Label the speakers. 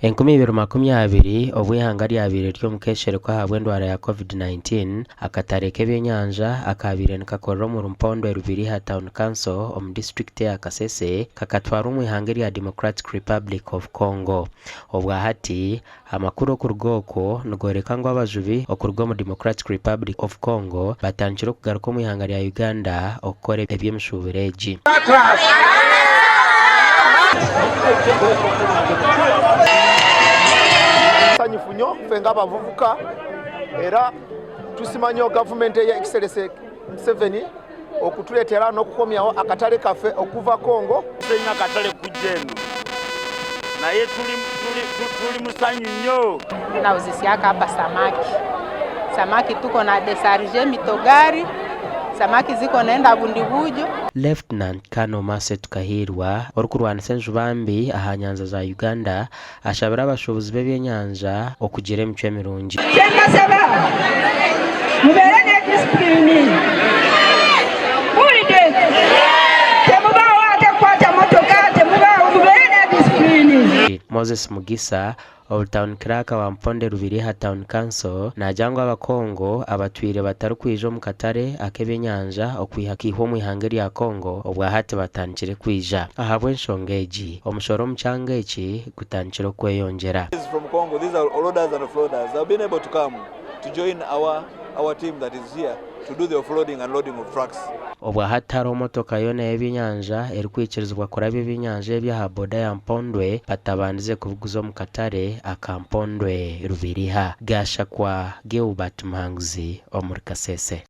Speaker 1: 2020 obu eihanga ryabaire riri omu keeshereko ahabw'endwara ya Covid-19, akatare k'ebyenyanja akaabaire nikakorera omuri Mpondwe Rubiriha Town Council omu disiturikiti eya Kasese kakatwarwa omu ihanga erya Democratic Republic of Congo. Obwahati, amakuru okuruga okwo nigoreka ngu abajubi okuruga omu Democratic Republic of Congo batandikire okugaruka omu ihanga rya Uganda okukora eby'emishuuburo egi.
Speaker 2: Tusanyufu nyo ffe nga abavubuka era tusima nyo gavumenti eya Excellency Museveni okutuletera n'okukomyaho akatale kaffe okuva Congo.
Speaker 3: Tulina akatale kujja eno naye tuli musanyu nnyo.
Speaker 4: Nauzisiaka hapa samaki, samaki tuko na desarge mitogari, samaki ziko naenda Bundibugyo.
Speaker 1: Lieutenant Colonel Mercy Tukahirwa, orikurwanisa enjuba mbi aha nyanja za Uganda, ashabire abashuubuzi b'ebyenyanja okugira emicwe mirungi.
Speaker 5: Kyembasaba mubeere ne disipulini. Muwulidde? Temubaawo ate kukwata motoka, temubaawo, mubeere ne disipulini.
Speaker 1: Moses Mugisa, Obu Town Clerk wa Mponde Rubiriha Town Council naagira ngu Abakongo abatwire batarikwija omu katare ak'ebyenyanja okwiha kaihwa omu ihanga erya Congo obwahati batandikire kwija. Ahabw'enshonga egi, omushoro omu kyanga eki gutandikire okweyongyera.
Speaker 6: From Congo, these are loaders and offloaders. They have been able to come to join our, our team that is here to do the offloading and loading of trucks.
Speaker 1: Obwahati tihariho motoka yoona y'ebyenyanja erikwikirizibwa kurabya ebyenyanja ebi aha boda ya Mpondwe batabandize kubiguza omu katare aka Mpondwe Rubiriha. Gashakwa Gilbert Muhanguzi omuri Kasese.